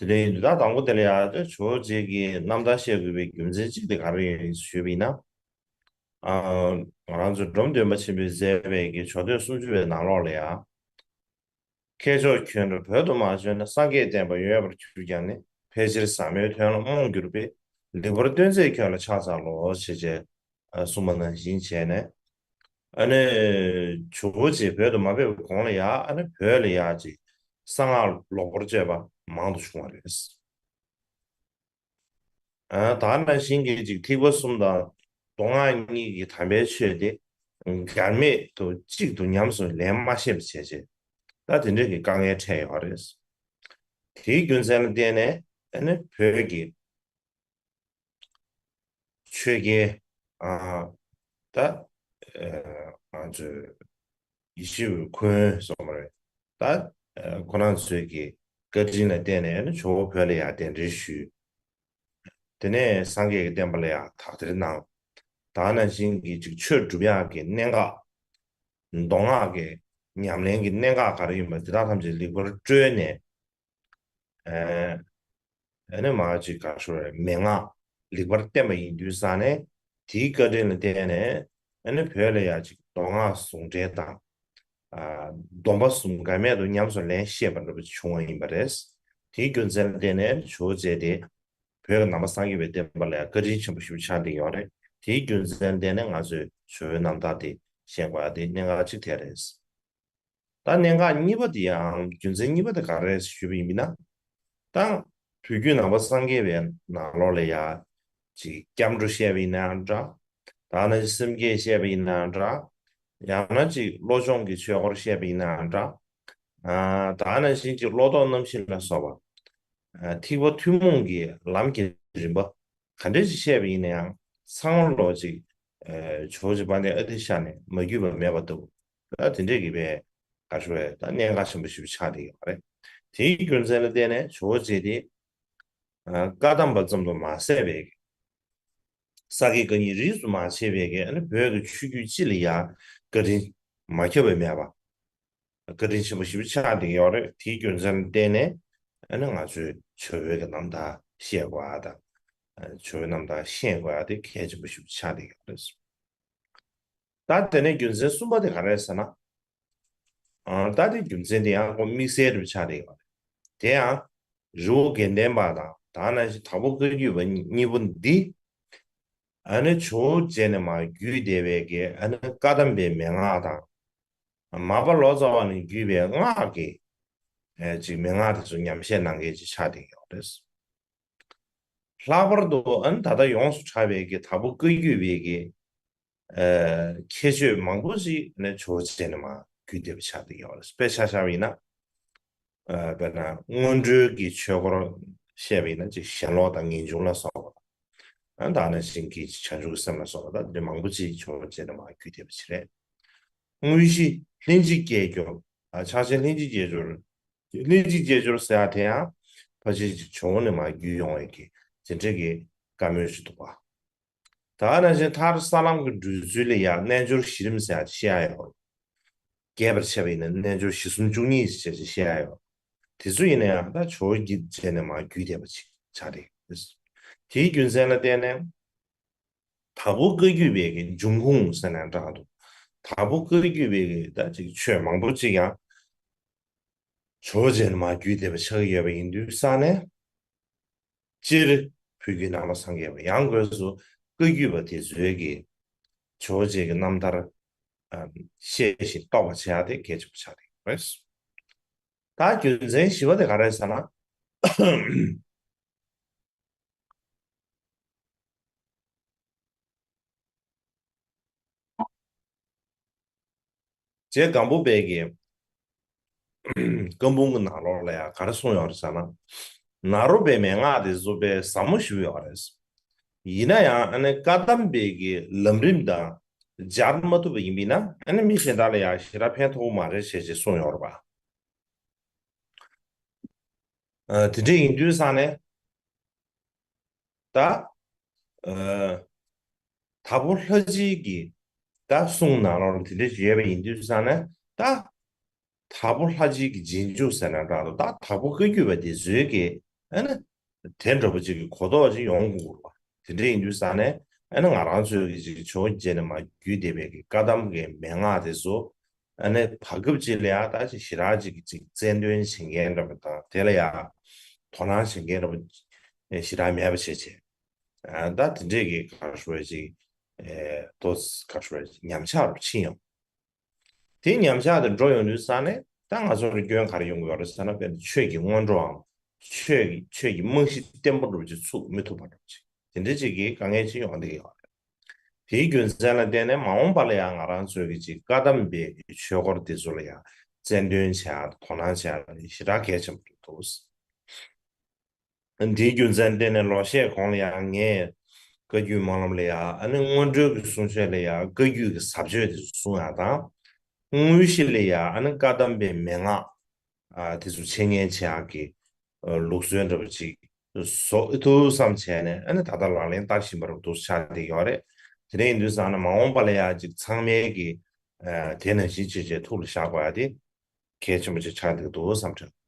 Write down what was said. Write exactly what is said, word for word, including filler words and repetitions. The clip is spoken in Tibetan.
དེ་འདྲ་ཡིན་དུས་ད་དང་པོ་དེ་ལ་ཡང་ཇོ་བོ་རྗེ་གི་རྣམ་ཐར་བཤད་དགོས་པའི་རྒྱུ་མཚན་གཅིག་དེ་ག་རེ་ཡིན་ཞུས་པ་ཡིན་ན། ཨ། ང་རང་ཚོ་འབྲོམ་སྟོན་པ་ཆེན་པོས་མཛད་པའི་གི་ཇོ་སྟོན་སུམ་ཅུ་པའི་ནང་ལོགས་ལ་ཡང་། མཁས་མཆོག་ཁྱོད་འགྲོ་བོད་དུ་མ་བྱོན་ན། སངས་རྒྱས་བསྟན་པ་ཡོད་པར་གྱུར་ཀྱང་ནི། ཕལ་ཆེར་ཟབ་མོའི་དོན་ལ་རྨོངས་གྱུར་པས། ལེགས་པར་སྟོན་མཛད་ཁྱོད་ལ་ཕྱག་འཚལ་ལོ། ཞེས་བྱས། ཨ། གསུངས་པ་ནང་བཞིན་བྱས་ནས། ཨ་ནི་ཇོ་བོ་རྗེ་བོད་དུ་མ་ཕེབས་པའི་གོང་ལ་ཡང་ཨ་ནི་བོད་ལ་ཡང་ཅིག་གསང་སྔགས་ལོག་པར་སྤྱོད་པ་མང་དུ་བྱུང་བ་རེད། ཨ། ད་ནང་བཞིན་གྱི་ཅིག་ཐེག་པ་གསུམ་དང་མདོ་སྔགས་གཉིས་ཀྱི་དམ་པའི་ཆོས་དེ་འགལ་མེད་དུ་གཅིག་ཏུ་ཉམས་སུ་ལེན་མ་ཤེས་པ་བྱས་རྗེས། ད་དེ་འདྲའི་གི་དཀའ་ངལ་འཕྲད་ཡོད་རེད། དེའི་རྒྱུ་མཚན་ལ་བརྟེན་ནས་ཨ་ནི་བོད་ཀྱི་ཆོས་རྒྱལ། ཨ། ད། ཨ། ང་ཚོས་ཡེ་ཤེས་འོད་ཁུན་སོགས་མ་རེད། ད། ཨ། ཁོ་རང་ཚོའི་གི་བཀའ་དྲིན་ལ་བརྟེན་ནས་ནི་ཇོ་བོ་བོད་ལ་ཡང་གདན་འདྲེན་ཞུས། དེ་ནས་སངས་རྒྱས་ཀྱི་བསྟན་པ་ལ་ཡང་དག་ཐེར་གནང་། ད་ནང་བཞིན་གྱི་ཅིག་ཆོས་སྒྲུབ་ཡག་གི་གནད་འགག་མདོ་སྔགས་ཀྱི་ཉམས་ལེན་གྱི་གནད་འགག་ག་རེ་ཡིན་པ་འདི་དག་ཐམས་ཅད་ལེགས་པར་བཀྲོལ་ནས། ཨ། ཨ་ནི་མ་ཅིག་ག་ཞོར་མན་ངག་ལེགས་པར་བསྟན་པ་ཡིན་དུས་ཙང་ནས་དེའི་བཀའ་དྲིན་ལ་བརྟེན་ནས་ཨ་ནི་བོད་ལ་ཡང་ཅིག་མདོ་སྔགས་ཟུང་འབྲེལ་དང་། ཨ། སྡོམ་པ་གསུམ་འགལ་མེད་དུ་ཉམས་སུ་ལེན་ཤེས་པ་འདྲ་པོ་ཅིག་བྱུང་བ་ཡིན་པ་རེད། དེའི་རྒྱུ་མཚན་ལ་བརྟེན་ནས་ཇོ་བོ་རྗེ་དེ་བོད་ཀྱི་ནང་པ་སངས་རྒྱས་པའི་བསྟན་པ་ལ་ཡང་བཀའ་དྲིན་ཆེན་པོ་ཞིག་ཆགས་བསྡད་ཡོད་རེད། དེའི་རྒྱུ་མཚན་ལ་བརྟེན་ནས་ང་ཚོས་ཇོ་བོའི་རྣམ་ཐར་དེ་བཤད་དགོས་ཡ་དེ་གནད་འགག་ཅིག་དེ་རེད། ད་གནད་འགག་གཉིས་པ་དེ་ཡང་རྒྱུ་མཚན་གཉིས་པ་དེ་ག་རེ་ཞུས་པ་ཡིན་ན། ད་བོད་བརྒྱུད་ནང་པ་སངས་རྒྱས་པའི་ནང་ལོགས་ལ་ཡ་ཅིག་སྐྱབས་འགྲོ་བཤད་པ་ཡིན་ན་འདྲ། ད་ནང་བཞིན་སེམས་བསྐྱེད་བཤད་པ་ཡིན་ན་འདྲ། ཡང་ན་ཅིག་བློ་སྦྱོང་གི་ཆོས་སྐོར་བཤད་པ་ཡིན་ན་འདྲ། ཨ། ད་ནང་བཞིན་ཅིག་བློ་ལྡོག་རྣམ་བཞི་ལ་སོགས་པ། ཨ། ཐེག་པ་ཐུན་མོང་གི་ལམ་གྱི་རིམ་པ། ག་འདྲ་ཞིག་བཤད་པ་ཡིན་ན་ཡང་ཚང་མ་ལོག་ཅིག་ཨ། ཇོ་བོ་རྗེ་དཔལ་ལྡན་ཨ་ཏི་ཤ་ནས་མ་བརྒྱུད་པ་མེད་པ་འདུག་ད་དེ་འདྲས་ཀྱི་བས་ག་ཞུ་བས་ད་གནད་འགག་ཆེན་པོ་ཞིག་ཆགས་བསྡད་ཡོད་རེད། དེའི་རྒྱུ་མཚན་ལ་བརྟེན་ནས་ཇོ་བོ་རྗེ་དེ་ཨ། བཀའ་གདམས་པ་ཙམ་དུ་མ་ཟད་པའི་ས་དགེ་བཀའ་རྙིང་རིས་སུ་མ་ཆད་པའི་གི་ཨ་ནི་བོད་ཀྱི་ཆོས་བརྒྱུད་སྤྱི་ལ་ཡང་བཀའ་དྲིན་མ་ཁྱབ་པ་མེད་པ། བཀའ་དྲིན་ཆེན་པོ་ཞེ་པོ་ཆགས་བསྡད་ཡོད་རེད། དེའི་རྒྱུ་མཚན་ལ་བརྟེན་ནས་ཨ་ནི་ང་ཚོས་ཇོ་བོའི་གི་རྣམ་ཐར་བཤད་དགོས་ཨ་དང་། ཇོ་བོའི་རྣམ་ཐར་ཤེས་དགོས་ཨ་དེ་གལ་ཆེན་པོ་ཞེ་པོ་ཆགས་བསྡད་ཡོད་རེད། ད་དེ་ནས་རྒྱུ་མཚན་གསུམ་པ་དེ་ག་རེ་རེད་ཟེར་ན། ཨ། ད་དེ་རྒྱུ་མཚན་དེ་ཡང་ཁོ་དམིགས་བསལ་རེ་ཆགས་བསྡད་ཡོད་རེད། དེ་ཡང་རི་བོ་དགེ་ལྡན་པ་དང་ད་ནང་བཞིན་དྭགས་པོ་བཀའ་བརྒྱུད་པ་གཉིས་པོ་འདི། ཨ་ནི་ཇོ་བོ་རྗེ་ནས་མར་བརྒྱུད་བསྡད་པའི་གི་ཨ་ནི་བཀའ་གདམས་པའི་མན་ངག་དང་། མར་པ་ལོ་ཙཱ་བ་ནས་བརྒྱུད་པའི་སྔགས་ཀྱི་ཨ་ཅིག་མན་ངག་དེ་ཚོ་ཉམས་བཞེས་གནང་མཁན་ཅིག་ཆགས་བསྡད་ཡོད་རེད། ལྷག་པར་དུ་ཨ་ནི་ད་ལྟ་ཡོངས་སུ་གྲགས་པའི་གི་དྭགས་པོ་བཀའ་བརྒྱུད་པའི་གི་ཨ་ཁྱད་ཆོས་མང་པོ་ཞིག་ནི་ཇོ་བོ་རྗེ་ནས་མར་བརྒྱུད་བསྡད་པ་ཆགས་བསྡད་ཡོད་རེད། དཔེ་ཆ་བཞག་པ་ཡིན་ན། ཨ། དཔེར་ན་སྔོན་འགྲོའི་གི་ཆོས་སྐོར་བཤད་པ་ཡིན་ན་ཅིག་ཞེན་ལོག་དང་ངེས་འབྱུང་ལ་སོགས་པ། ཨ། ད་ནང་བཞིན་གྱི་བྱང་ཆུབ་ཀྱི་སེམས་ལ་སོགས་པ་ད་དེ་མང་པོ་ཅིག་ཇོ་བོ་རྗེ་ནས་མར་བརྒྱུད་བསྡད་པ་ཅིག་རེད། དངོས་གཞི་ལྷན་ཅིག་སྐྱེས་སྦྱོར། ཨ། ཕྱག་ཆེན་ལྷན་ཅིག་སྐྱེས་སྦྱོར། ལྷན་ཅིག་སྐྱེས་སྦྱོར་ཟེར་ཡ་དེ་ཡང་ཕལ་ཆེར་ཅིག་ཇོ་བོ་ནས་མར་བརྒྱུད་ཡོང་བའི་གི་དེ་འདྲའི་གི་བཀའ་མོལ་ཞིག་འདུག་པ། ད་ནང་བཞིན་མཐར་ས་ལམ་གྱི་བགྲོད་ཚུལ་ལ་ཡང་རྣལ་འབྱོར་གཞི་རིམ་ཟེར་ཡ་བཤད་ཡ་ཡོད། རྒྱས་པར་བཤད་པ་ཡིན་ན་རྣལ་འབྱོར་གཞི་གསུམ་བཅུ་གཉིས་ཞེས་བཤད་ཡ་ཡོད། དེ་ཚོ་ཡིན་ན་ཡང་ད་ཇོ་བོ་རྗེ་ནས་མར་བརྒྱུད་བསྡད་པ་ཅིག་ཆགས་བསྡད་ཡོད། དེའི་རྒྱུ་མཚན་ལ་བརྟེན་ནས་དྭགས་པོ་བཀའ་བརྒྱུད་པའི་གི་འབྱུང་ཁུངས་ཟེར་ན་འདྲ་འདུག་དྭགས་པོ་བཀའ་བརྒྱུད་པའི་གི་ད་ཅིག་ཆོས་མང་པོ་ཅིག་ཡང་ཇོ་བོ་རྗེ་ནས་མར་བརྒྱུད་བསྡད་པ་ཆགས་ཀྱི་ཡོད་པ་ཡིན་དུས་ཙང་ནས། སྤྱིར་བོད་བརྒྱུད་ནང་པ་སངས་རྒྱས་པ་ཡང་སྒོས་སུ་བཀའ་བརྒྱུད་པ་དེ་ཚོའི་གི་ཇོ་བོ་རྗེ་གི་རྣམ་ཐར་ཨ་ཤེས་ཤིང་རྟོགས་པ་བྱེད་ཡ་དེ་གལ་ཆེན་པོ་ཆགས་བསྡད་ཡོད་རེད། ད་རྒྱུ་མཚན་བཞི་པ་དེ་ག་རེ་རེད་ཟེར་ན། རྗེ་སྒམ་པོ་པའི་གི་བཀའ་འབུམ་གྱི་ནང་ལོགས་ལ་ཡང་ག་རེ་གསུངས་ཡོད་རེད་ཟེར་ན། ནཱ་རོ་པའི་མན་ངག་དེ་ཚོ་དཔེ་ཟབ་མོ་ཞིག་ཡོད་རེད། ཡིན་ན་ཡང་ཨ་ནི་བཀའ་གདམས་པའི་གི་ལམ་རིམ་དང་སྦྱར་མ་ཐུབ་པ་ཡིན་པས་ན་ཨ་ནི་མི་གཞན་དག་ལ་ཡང་ཞེ་དྲག་ཕན་ཐོགས་མ་རེད་ཞེས་ཅིག་གསུངས་ཡོད་རེད་པ། ཨ། དེ་འདྲ་ཡིན་དུས་ཙང་ནས་ད། ཨ། དྭགས་པོ་ལྷ་སྤྱིའི་གི་ད་གསུང་ནང་ལོགས་ལ་དེ་འདྲ་ཞིག་ཡོད་པ་ཡིན་དུས་ཙང་ནས་ད། དྭགས་པོ་ལྷ་སྤྱིའི་གི་རྗེས་འཇུག་ཟེར་ན་འདྲ་འདུག་ད་དྭགས་པོ་བཀའ་བརྒྱུད་པ་དེ་ཚོའི་གི་ ཨ་ནི་དེ་འདྲ་པོ་ཅིག་གི་གོ་རྟོགས་ཅིག་ཡོང་དགོས་པ། དེ་འདྲ་ཡིན་དུས་ཙང་ནས་ཨ་ནི་ང་རང་ཚོའི་གི་ཅིག་ཆོས་རྗེས་ནས་མ་བརྒྱུད་བསྡད་པའི་གི་བཀའ་གདམས་ཀྱི་མན་ངག་དེ་ཚོ་ཨ་ནི་བར་སྐབས་ཅིག་ལ་ཡང་ད་ཅིག་ཞེ་དྲག་ཅིག་གི་ཅིག་རྩལ་འདོན་བྱེད་མཁན་འདྲ་པོ་དང་དེ་ལ་ཡང་དོ་སྣང་བྱེད་མཁན་འདྲ་པོ་ཞེ་དྲག་མེད་པ་བྱས་བྱས། ཨ་ད་དེ་འདྲས་ཀྱི་ག་རེ་ཞུ་བ་ཅིག་ཨེ་ཏོག་ཙམ་ག་རེ་ཞུ་བ་ཉམས་ཆག་རུ་ཕྱིན་ཡོང་། དེ་ཉམས་ཆག་དེ་འགྲོ་ཡོང་དུས་ཙང་ནས་ད་ང་ཚོར་སྐྱོན་ག་རེ་ཡོང་གི་ཡོད་རེད་ཟེར་ན། དཔེར་ན་ཆོས་ཀྱི་སྔོན་འགྲོའམ་ཆོས་ཀྱི་ཆོས་ཀྱི་རྨང་གཞི་བརྟན་པོ་འདྲ་པོ་ཅིག་ཚུགས་མི་ཐུབ་པ་འདྲ་པོ་ཅིག་དེ་འདྲ་ཅིག་གི་དཀའ་ངལ་ཅིག་ཡོང་བསྡད་ཀྱི་ཡོད་རེད། དེའི་རྒྱུ་མཚན་ལ་བརྟེན་ནས་མ་འོངས་པ་ལ་ཡང་ང་རང་ཚོའི་གི་ཅིག་བཀའ་གདམས་པའི་གི་ཆོས་སྐོར་དེ་ཚོ་ལ་ཡང་རྩལ་འདོན་བྱེད་ཡག་དང་དོ་སྣང་བྱེད་ཡག་དེ་ཞེ་དྲག་གལ་ཆེན་པོ་རེད་འདུག་དེའི་རྒྱུ་མཚན་བརྟེན་ནས་ལོ་ཤས་གོང་ལ་ཡང་ངས་བཀའ་བརྒྱུད་སྨོན་ལམ་ལ་ཡང་ཨ་ནི་སྔོན་འགྲོའི་གི་གསུང་ཆོས་ལ་ཡང་བཀའ་བརྒྱུད་ཀྱི་ཟབ་ཆོས་དེ་ཚོ་གསུང་ཡག་དང་། དངོས་གཞི་ལ་ཡང་ཨ་ནི་བཀའ་གདམས་པའི་མན་ངག་ཨ་དེ་ཚོ་འཆད་ཉན་བྱེད་ཡག་གི་ཨ་ལུགས་སྲོལ་འདྲ་པོ་ཅིག་བཟོ་ཨེ་ཐུབ་བསམ་བྱས་ནས་ཨ་ནི་ད་ལྟ་ལག་ལེན་བསྟར་བཞིན་པ་རུ་འདུག་ཆགས་བསྡད་ཡོད་རེད། དེ་འདྲ་ཡིན་དུས་ཙང་ན་མ་འོངས་པ་ལ་ཡང་ཅིག་ཚང་མས་གི་ཨ་དེ་ནང་བཞིན་ཅིག་ཅིག་ཐུགས་ལ་བཞག་དགོས་ཡག་དེ་གལ་ཆེན་པོ་ཅིག་ཆགས་བསྡད་འདུག་བསམ་དྲན།